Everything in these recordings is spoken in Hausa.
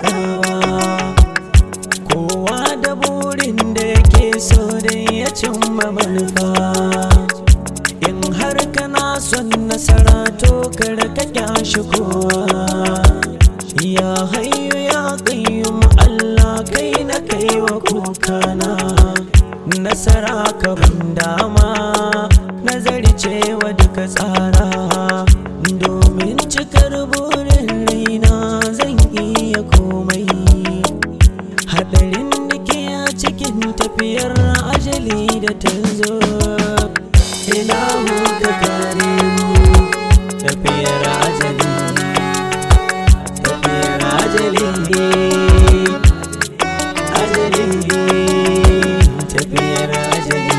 faɗa ba. Kowa da burin da yake so dai ya cimma manufa. In har kana son nasara to kar ka kyashi kowa. Ya hayyu ya qayyum Allah kai na kai wa kukana. Nasara ka ban dama nazari cewa duka tsara. Domin cikar burin raina zan iya komai. Hadarin da ke a cikin tafiyar ajali da ta zo. Ina ka kare mu tafiyar ajali, tafiyar ajali, ajali, tafiyar ajali.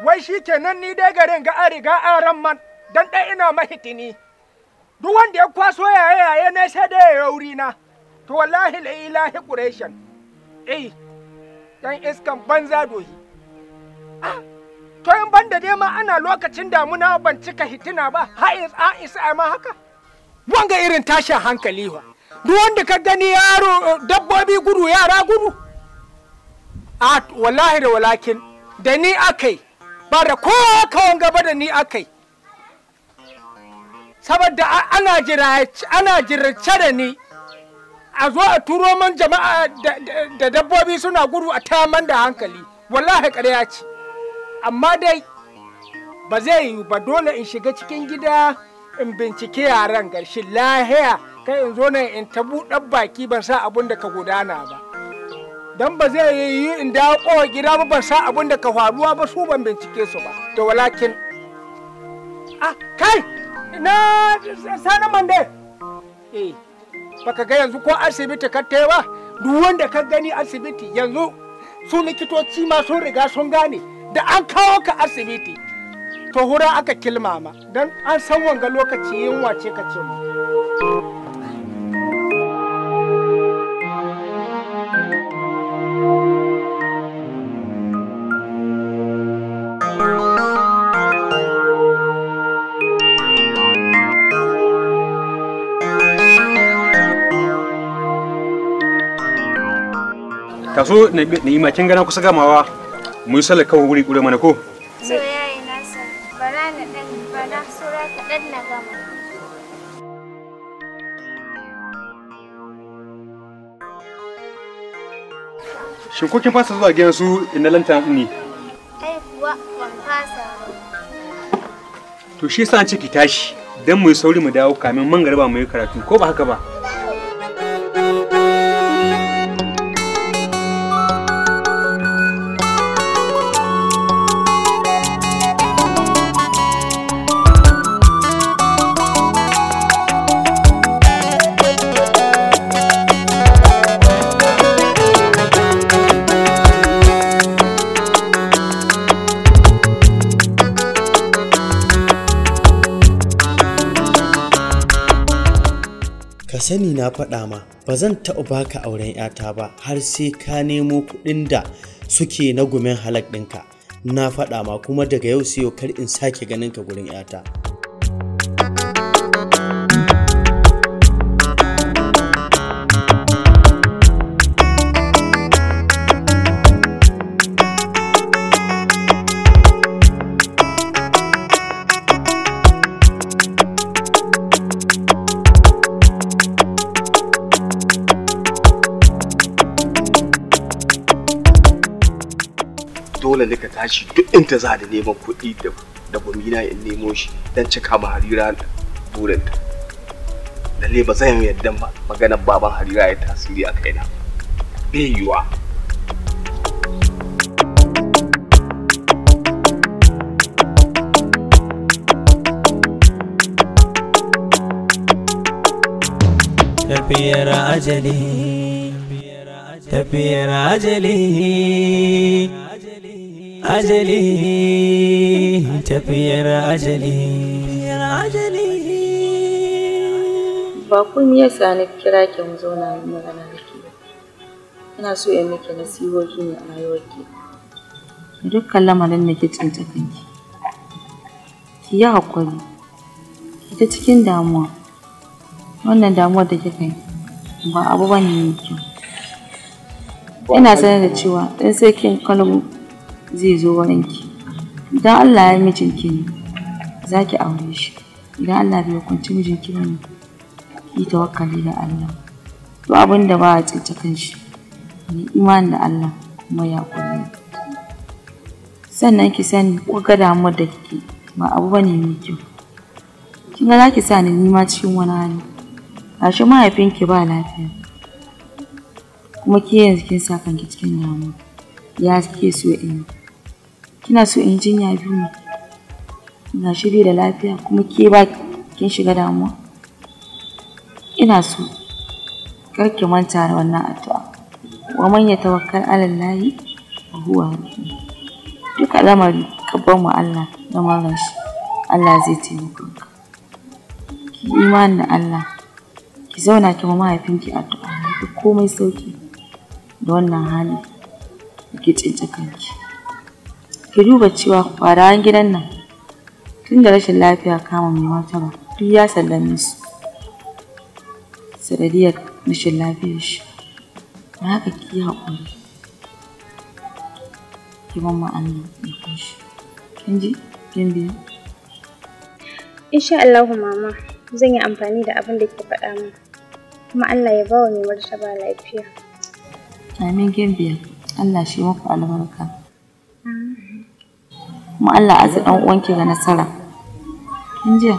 Wai shi kenan ni dai garin ga an riga an ramman dan ɗai ina mahitini. Duk wanda ya kwaso yaye yaye na sai dai ya wuri na. To wallahi la ilahi quraishan. Eh, dan iskan banza dohi. Ah, to in banda dai ma ana lokacin damuna ban cika hitina ba, ha a isa ma haka. Wanga irin tashin hankali wa. Duk wanda ka gani yaro dabbobi gudu yara gudu. A wallahi da walakin da ni akai. Ba da kowa kawon gaba da ni akai. Saboda ana jirace da ni a zo a turo man jama'a da dabbobi suna gudu a taman da hankali. Wallahi ƙarya ce. Amma dai ba zai yiwu ba, dole in shiga cikin gida in bincike yaran garshin lahiya kai in zo nan in ta buɗar baki ban sa abun da ka gudana ba. Dan ba zai yi in dawo kowa gida ba ban sa abun da ka faruwa ba, su ban bincike su ba. Da walakin ah kai na sani mande eh baka ga yanzu ko asibiti ka tai ba, duk wanda ka gani asibiti yanzu su likitoci ma sun riga sun gane da an kawo ka asibiti to hura aka kilmama dan an san wanga lokaci yunwa ce ka ce mu. Taso na yi makin gana kusa gamawa mu yi sallar kawai wuri kure mana ko? So yayi nasa bara na dan bara sura kaɗan na gama. Shin ko kin fasa zuwa gidan su inna lanta ne? Ai kuwa ban fasa ba. To shi yasa an ce ki tashi dan mu yi sauri mu dawo kamin mangariba mu yi karatu ko ba haka ba? Ka sani na faɗa ma ba zan taɓa baka auren 'yata ba har sai ka nemo kuɗin da suke na gumin halak ɗinka. Na faɗa ma kuma daga yau sai yau kar in sake ganin ka gurin 'yata. Dole ne ka tashi duk inda za da neman kuɗi da gumina in nemo shi don cika ma Harira burinta. Lalle ba zan yarda ba maganar baban Harira ya tasiri a kaina. Bai yiwuwa. Tafiyar ajali, tafiyar ajali, ajali, tafiyar ajali. Ba kun yasa na kira ki mu zauna mu magana da ke. Ina so in miki nasihohi ne a rayuwarki. Dukkan lamarin da ke tsinta kanki. Ki yi haƙuri. Ki ta cikin damuwa. Wannan damuwar da kika yi ba abu bane mai kyau. Ina sanar da cewa ɗan sarkin Kano zai zo wurinki. Idan Allah ya mijinki ne, za ki aure shi. Idan Allah bai hukunci mijinki ba ne, ki tawakkali da Allah. Duk abin da ba a tsinci kanshi, ni imani da Allah kuma ya kulle. Sannan ki sani ko ga damuwar da kike ba abu bane mai kyau. Kin ga za ki sa ni nima cikin wani hali. Gashi mahaifinki ba lafiya. Kuma ke yanzu kin sa kanki cikin damuwa. Ya kike so in yi? Kina so in jinya biyu ne? Gashi bai da lafiya kuma ke ba kin shiga damuwa. Ina so kar ki manta da wannan addu'a. Wa man yatawakkal 'ala Allahi fa huwa hasbuh. Duk al'amari ka bar mu Allah lamarin shi. Allah zai taimaka ka. Ki imani da Allah. Ki zauna ki ma mahaifinki addu'a. Duk komai sauki da wannan hali da ke tsince kanki. Ki duba cewa kwarawan gidan nan tun da rashin lafiya kama mai martaba duk ya sallame su sanadiyar rashin lafiyar shi. Don haka ki yi haƙuri. Ki bar ma Allah ikon shi. Kin ji? Kin biya? Insha Allahu mama, zan yi amfani da abin da kika faɗa min. Kuma Allah ya bawa mai martaba lafiya. Amin Gimbiya. Allah shi muku albarka. Kuma Allah aza ɗan uwanki ga nasara. Kin ji?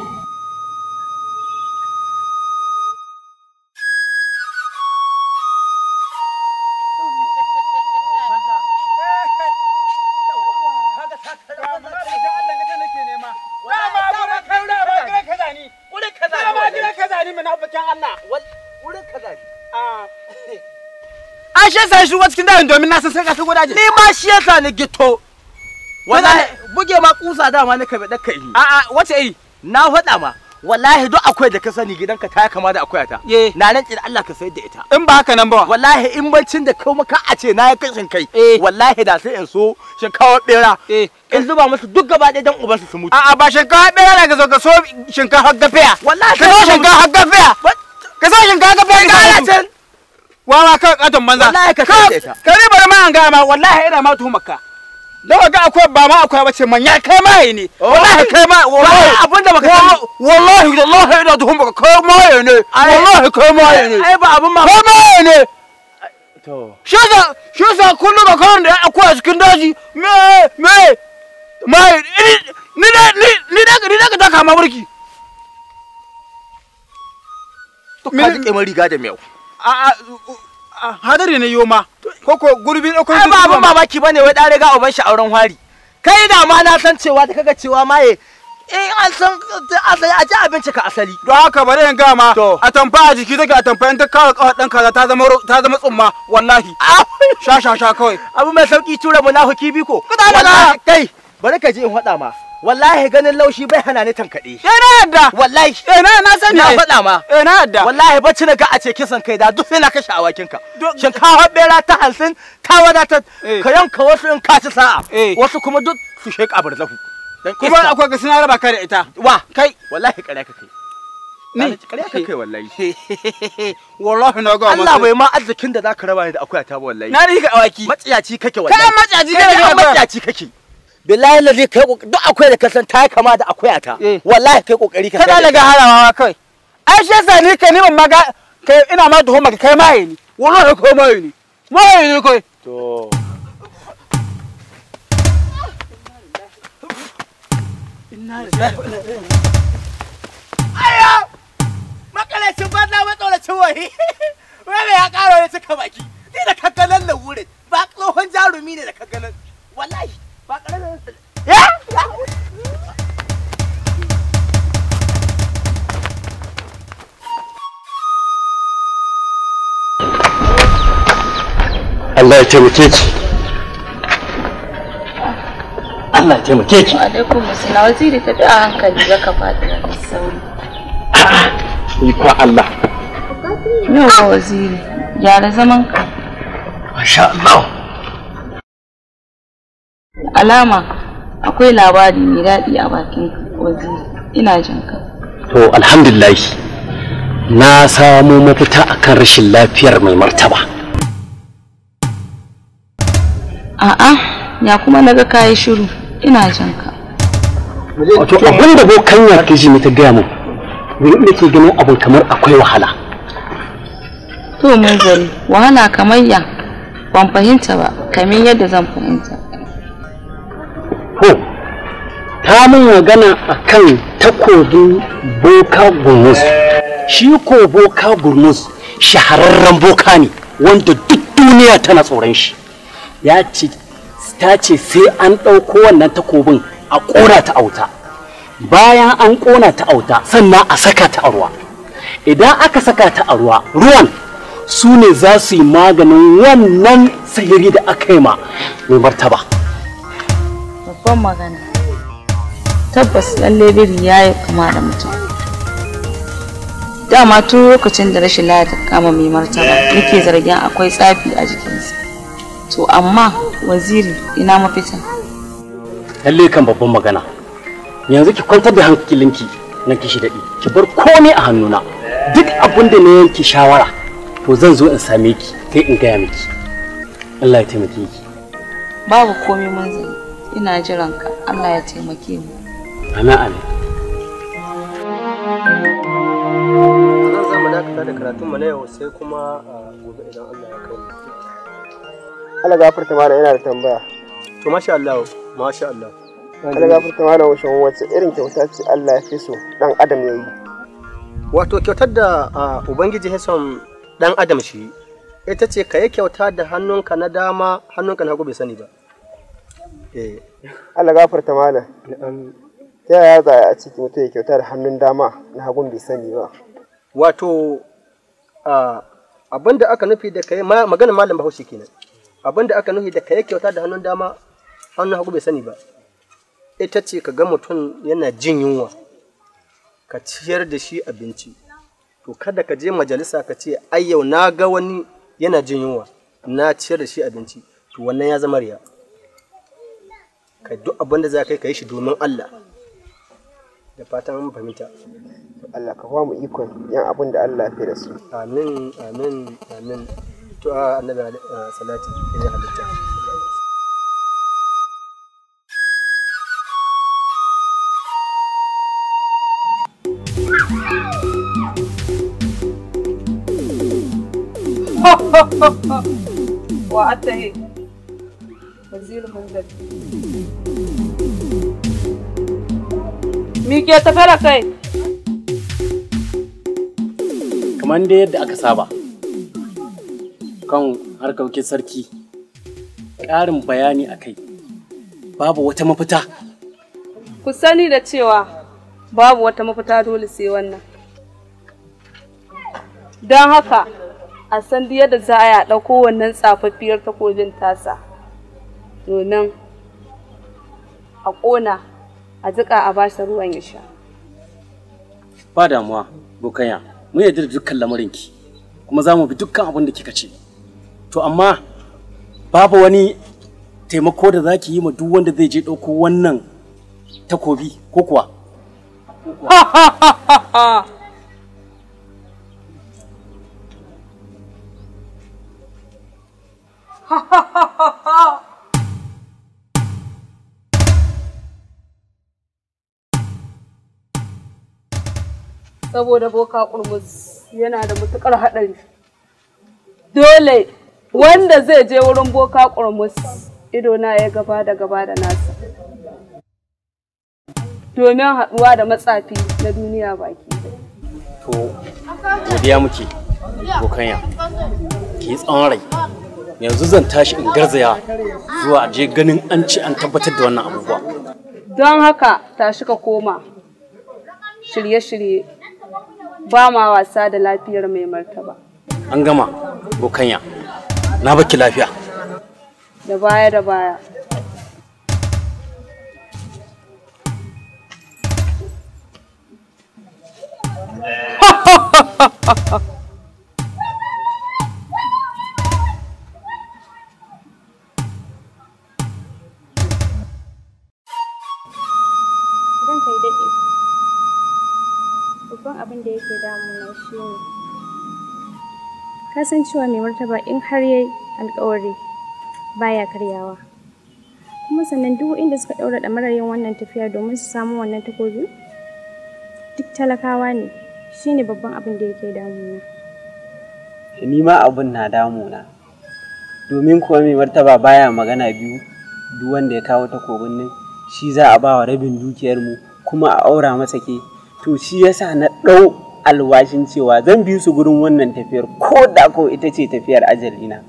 An shi yasa shigo cikin dajin domin na san sai ka shigo dajin. Ni ma shi yasa ni gito. Wallahi buge ma kusa dama ni ka bi daka yi. A'a wace iri? Na faɗa ma wallahi duk akwai da ka sani gidanka ta kama da akwai ta. Na rantsi da Allah ka sayar da ita. In ba haka nan ba. Wallahi in bancin da kai maka a ce na yi kashin kai. Wallahi da sai in so shinkawa bera. In zuba musu duk gaba ɗaya dan ubansu su mutu. A'a ba shinkawa bera da ka zo ka so shinkafa gafiya. Wallahi ka so shinkafa gafiya. Ka so shinkafa gafiya. Wawa ka katon banza. Wallahi ka sayar da ita. Ka ni bari ma an gaya ma wallahi ina ma tuhumar ka. Da ga akwai ba ma akwai bace manya kai maye ne. Wallahi kai ma wallahi abinda baka sani. Wallahi wallahi ina tuhumar ka kai maye ne. Wallahi kai maye ne. Ai ba abun ma. Kai maye ne. To. Shi yasa kullum ka kawai da akwai a cikin daji me me maye ni da ni da ni da ka taka ma burki. To ka rike mun riga da miyau. A hadari ne yoma koko gurbi ko ai ba abun mamaki bane wai dan riga uban shi auren hwari kai da ma na san cewa da kaga cewa maye in an san asali a ji abinci ka asali don haka bari in ga ma a tamfa a jiki take a tamfa in ta kawo kawai dan kaza ta zama ta zama tsumma wallahi sha sha sha kawai abu mai sauki tura munafiki biko kai bari ka ji in faɗa ma wallahi ganin laushi bai hana ni tankaɗe. Eh na yadda. Wallahi. Eh na na sani. Na faɗa ma. Eh na yadda. Wallahi bacci na ga a ce kisan kai da duk sai na kashe awakin ka. Shinkafa bera ta 50 ta wadatar ka yanka wasu in ka ci sa'a. Wasu kuma duk su sheƙa barzahu. Kuma akwai ka suna raba ka da ita. Wa kai. Wallahi ƙarya ka kai. Ni ƙarya ka kai wallahi. Wallahi na ga Allah bai ma arzikin da zaka raba ni da akuya ta ba wallahi. Na rika awaki. Matsiyaci kake wallahi. Kai matsiyaci kake. Matsiyaci kake. Billahi lazi kai duk akwai da kasan ta kama da akuya ta wallahi kai kokari ka kada daga harawa kai ai shi yasa ni kai ni ban ma ga kai ina ma tuhuma kai maye ni wallahi kai maye ni maye ni kai to inna lillahi wa inna ilaihi aya makalacin banza matsoracin wahi wai ya karo ne cika baki ni da kaggalan wurin ba tsohon jarumi ne da kaggalan wallahi ba ƙaramin ya Allah ya taimake ki. Allah ya taimake ki. Wa alaikum assalam. Waziri, tafi a hankali zaka faɗi da sauri. Iko Allah. Yauwa Waziri, gyara zaman ka. Masha Allah. Alama akwai labari mai daɗi a bakin Waziri. Ina jin ka. To alhamdulillah na samu mafita akan rashin lafiyar mai martaba. A'a, ya kuma naga kayi shiru. Ina jin ka. Wato abin da bokan ya ke ji ta gaya mun, ni nake ganin abin kamar akwai wahala. To Munzali, wahala kamar ya ban fahimta ba, kamar yadda zan fahimta. To, ta mun magana akan takobin boka Gurmus. Shi ko boka Gurmus shahararren boka ne wanda duk duniya tana tsoron shi. Ya ce ta ce sai an ɗauko wannan takobin a ƙona ta auta. Bayan an ƙona ta auta sannan a saka ta a ruwa. Idan aka saka ta a ruwa, ruwan su ne za su yi maganin wannan sihiri da aka yi ma mai martaba. Babban magana. Tabbas lalle biri ya yi kama da mutum. Dama tun lokacin da rashin lafiya ta kama mai martaba nake zargin akwai tsafi a jikinsa. To amma Waziri, ina mafita? Lalle kan babban magana. Yanzu ki kwantar da hankalinki na kishi daɗi. Ki bar komai a hannuna. Duk abin da na yanke shawara to zan zo in same ki sai in gaya miki. Allah ya taimake ki. Babu komai Munzali. Ina jiran ka. Allah ya taimake mu. Amin amin. Nan za mu dakata da karatunmu na yau sai kuma gobe idan Allah ya kai mu. Allah gafarta mana, yana da tambaya. To masha Allah, masha Allah. Allah gafarta mana, washin wace irin kyauta ce Allah ya fi so dan adam ya yi? Wato kyautar da Ubangiji ya son dan adam shi ita ce ka yi kyauta da hannunka na dama, hannunka na hagu bai sani ba. Eh. Allah gafarta mana. Ta yaya za a ce mutum ya kyauta da hannun dama na hagun bai sani ba? Wato abinda aka nufi da kai maganar malam Bahaushe kenan. Abinda aka nufi da kai kyauta da hannun dama hannun hagu bai sani ba, ita ce ka ga mutum yana jin yunwa ka ciyar da shi abinci. To kada ka je majalisa ka ce ai yau na ga wani yana jin yunwa na ciyar da shi abinci, to wannan ya zama riya. Ka duk abin da za ka yi shi domin Allah. Da fatan mun fahimta. Allah ka ba mu ikon yin abin da Allah ya fi da su. Amin amin amin. To annabi salati ya halitta. Wa attahe Waziri Munzali. Me ke tafe da kai? Kamar dai yadda aka saba kan harkokin sarki, ƙarin bayani a kai, babu wata mafita. Ku sani da cewa babu wata mafita, dole sai wannan. Don haka a san yadda za a yi a ɗauko wannan tsafaffiyar takobin tasa domin a ƙona a jiƙa a bashi ruwan ya sha. Ba damuwa, bokanya, mun yarda da dukkan lamarinki kuma za mu bi dukkan abin da kika ce. To amma babu wani taimako da za ki yi ma duk wanda zai je ɗauko wannan takobi ko kuwa? Saboda boka Kurmus yana da matuƙar haɗari. Dole wanda zai je wurin boka Kurmus ido na ya gaba da gaba da nasa. Domin haɗuwa da matsafi na duniya baki. To, godiya muke, bokanya, ki tsawon rai. Yanzu zan tashi in garzaya zuwa je ganin an ci an tabbatar da wannan abubuwa. Don haka tashi ka koma shirye-shirye, ba ma wasa da lafiyar mai martaba. An gama, bokanya, na baki lafiya. da baya da baya. Ranka ya daɗe. Babban abin da yake damuna shi ne, ka san cewa mai martaba in har yayi alƙawari baya karyawa. Kuma sannan duk inda suka ɗaura ɗamarar yin wannan tafiya domin su samu wannan takobi, duk talakawa ne. Shi ne babban abin da yake damuna. Ni ma abin na damuna. Domin kuwa mai martaba baya magana biyu, duk wanda ya kawo takobin nan shi za a ba wa rabin dukiyarmu kuma a aura masa ke. To shi yasa na ɗau alwashin cewa zan bi su gurin wannan tafiyar ko da ko ita ce tafiyar ajalina.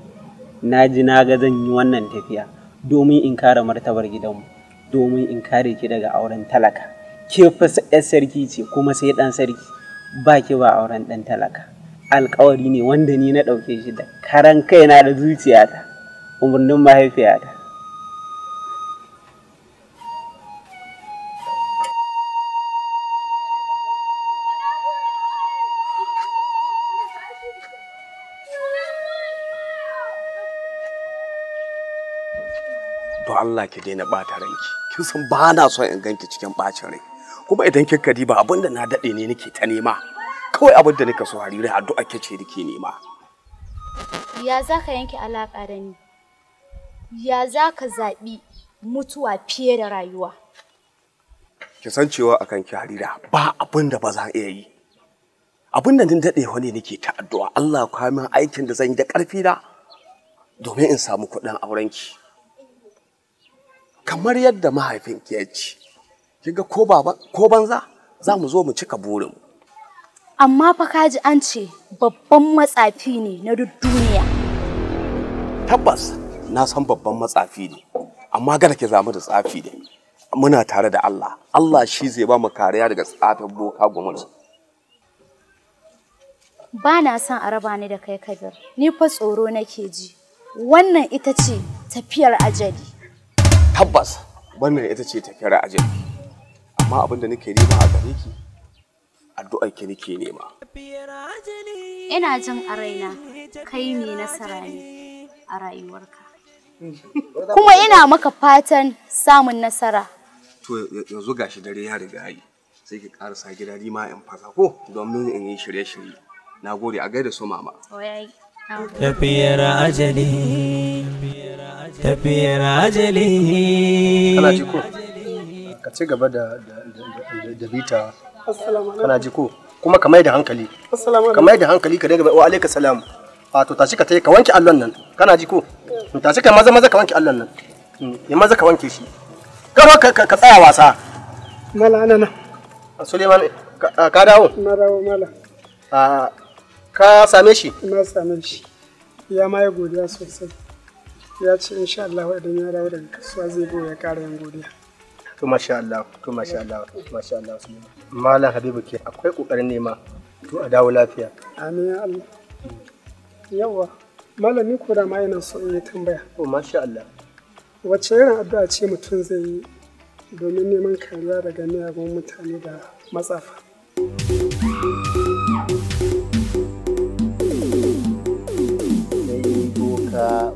Na ji na ga zan yi wannan tafiya domin in kare martabar gidanmu, domin in kare ki daga auren talaka. Ke fa 'yar sarki ce kuma sai ɗan sarki, ba ki ba auren ɗan talaka. Alƙawari ne wanda ni na ɗauke shi da karan kaina da zuciyata, umarnin mahaifiyata. Don Allah ki daina ɓata ranki. Kin san ba na son in ganki cikin ɓacin rai. Kuma idan kika diba abin da na daɗe ne nake ta nema. Kawai abin da nika so Harira addu'a ke ce nake nema. Ya za ka yanke alaƙa da ni? Ya za ka zaɓi mutuwa fiye da rayuwa? Ki san cewa akan ki Harira ba abin da ba za iya yi. Abin da nin daɗe wani nake ta addu'a Allah ka min aikin da zan yi da ƙarfi na domin in samu kuɗin aurenki. Kamar yadda mahaifinki ya ce, kin ga ko baba ko banza za mu zo mu cika burinmu. Amma fa ka ji an ce babban matsafi ne na duk duniya. Tabbas na san babban matsafi ne, amma kada ki zamu da tsafi ne. Muna tare da Allah. Allah shi zai ba mu kariya daga tsafin boka gwamnati. Ba na son a raba ni da kai Kabir. Ni fa tsoro nake ji. Wannan ita ce tafiyar ajali. Tabbas wannan ita ce tafiyar ajali. Amma abin da nake nema a gare ki, addu'ar ki nake nema. Ina jin a raina kai mai nasara ne a rayuwarka. Kuma ina maka fatan samun nasara. To yanzu gashi dare ya riga yi. Sai ki karasa gida ni ma in fasa ko domin in yi shirye-shirye. Na gode a gaida su mama. Tafiyar ajali, tafiyar ajali. Kana ji ko? Ka ci gaba da bita. Kana ji ko? Kuma ka mai da hankali. Ka mai da hankali ka dinga wa alaika salam. A to tashi ka tayi ka wanke allon nan. Kana ji ko? Tashi ka maza maza ka wanke allon nan. Ya maza ka wanke shi. Kar ka tsaya wasa. Mala ana nan. Suleiman ka dawo? Na dawo mala. Ka same shi? Na same shi. Ya ma yi godiya sosai. Ya ce insha Allah idan ya dawo daga kasuwa zai go ya ƙara yin godiya. To masha Allah, to masha Allah, masha Allah Suleiman. Malam Habibu ke akwai kokarin nema. To a dawo lafiya. Amin ya Allah. Yawwa, malami ko da ma yana so in yi tambaya. To masha Allah. Wace irin addu'a ce mutum zai yi domin neman kariya daga miyagun mutane da matsafa? Sai boka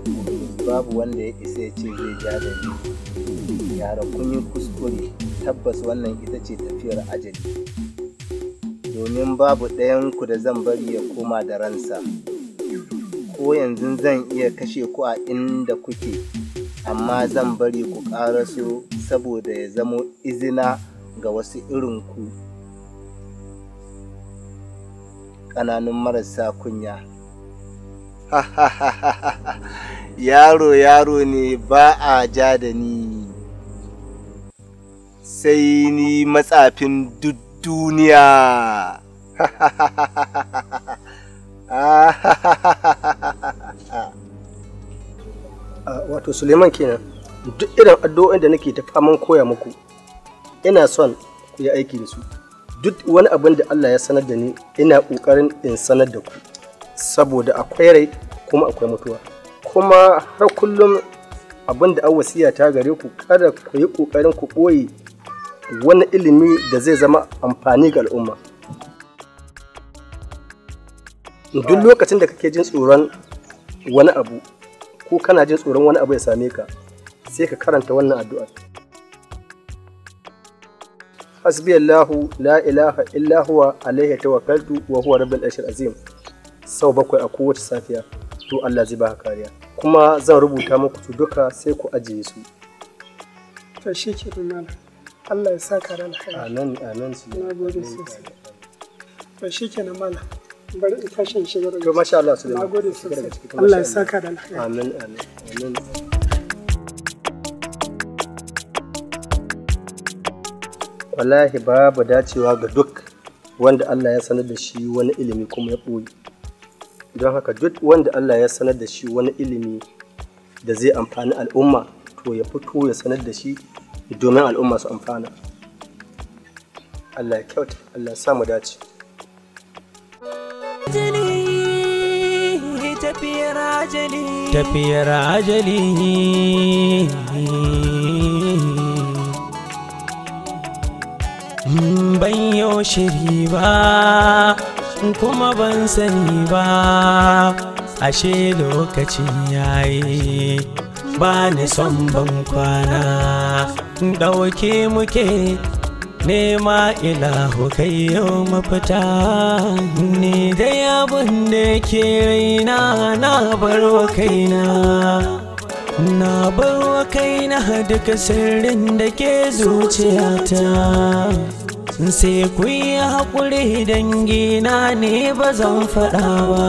babu wanda ya isa ya ce zai ja da ni. Yara kun yi kuskure, tabbas wannan ita ce tafiyar ajali. Domin babu ɗayanku da zan bari ya koma da ransa. Ko yanzu zan iya kashe ku a inda kuke, amma zan bari ku ƙaraso saboda ya zamo izina ga wasu irinku ƙananun marasa kunya. Yaro yaro ne ba a ja da ni, sai ni matsafin duk duniya. Wato Suleiman kenan, duk irin addu'o'in da nake ta faman koya muku ina son ku yi aiki da su. Duk wani abin da Allah ya sanar da ni ina ƙoƙarin in sanar da ku, saboda akwai rai kuma akwai mutuwa. Kuma har kullum Abin da an wasiya ta gare ku, kada ku yi ƙoƙarin ku ɓoye wani ilimi da zai zama amfani ga al'umma. Duk lokacin da kake jin tsoron wani abu ko kana jin tsoron wani abu ya same ka, sai ka karanta wannan addu'ar. Hasbiyallahu la ilaha illa huwa alaihi tawakkaltu wa huwa rabbul arshil azim. Sau 7 a kowace safiya, to Allah zai baka kariya. Kuma zan rubuta muku su duka sai ku ajiye su. To shikenan malam. Allah ya saka da alkhairi. Amin amin. Na gode sosai. To shikenan malam. Bari in tashi in shiga daga. To masha Allah Suleiman. Na gode sosai. Allah ya saka da alkhairi. Amin amin amin. Wallahi babu dacewa ga duk wanda Allah ya sanar da shi wani ilimi kuma ya ɓoye. Don haka duk wanda Allah ya sanar da shi wani ilimi da zai amfani al'umma, to ya fito ya sanar da shi domin al'umma su amfana. Allah ya kyauta, Allah ya sa mu dace. Tafiyar ajali, tafiyar ajali. Ban yau shiri ba kuma ban sani ba, ashe lokaci yayi ba ni son ban kwana. Ɗauke muke nema ilahu kai yau mafita. Ni dai abin da ke raina na barwa kaina, na barwa kaina duka sirrin da ke zuciyata. Sai ku yi haƙuri dangina ne ba zan faɗa ba.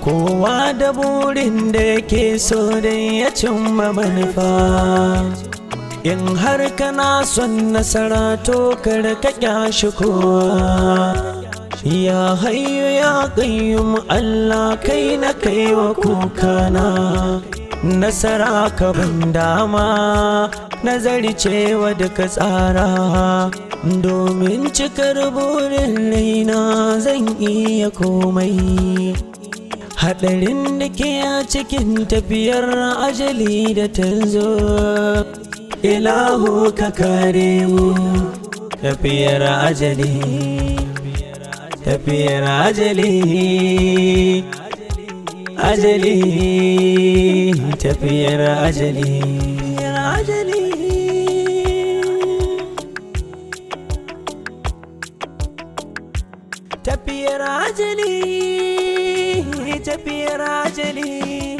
Kowa da burin da yake so dai ya cimma manufa. In har kana son nasara to kar ka ƙyashi kowa. Ya hayyu ya qayyum Allah kai na kai wa kukana. Nasara ka ban dama nazari cewa duka tsara. Domin cikar burin raina zan iya komai. Haɗarin da ke a cikin tafiyar ajali da ta zo, ilahu ka kare mu. Tafiyar ajali, tafiyar ajali, ajali, tafiyar ajali, ajali. Tafiyar ajali, tafiyar ajali.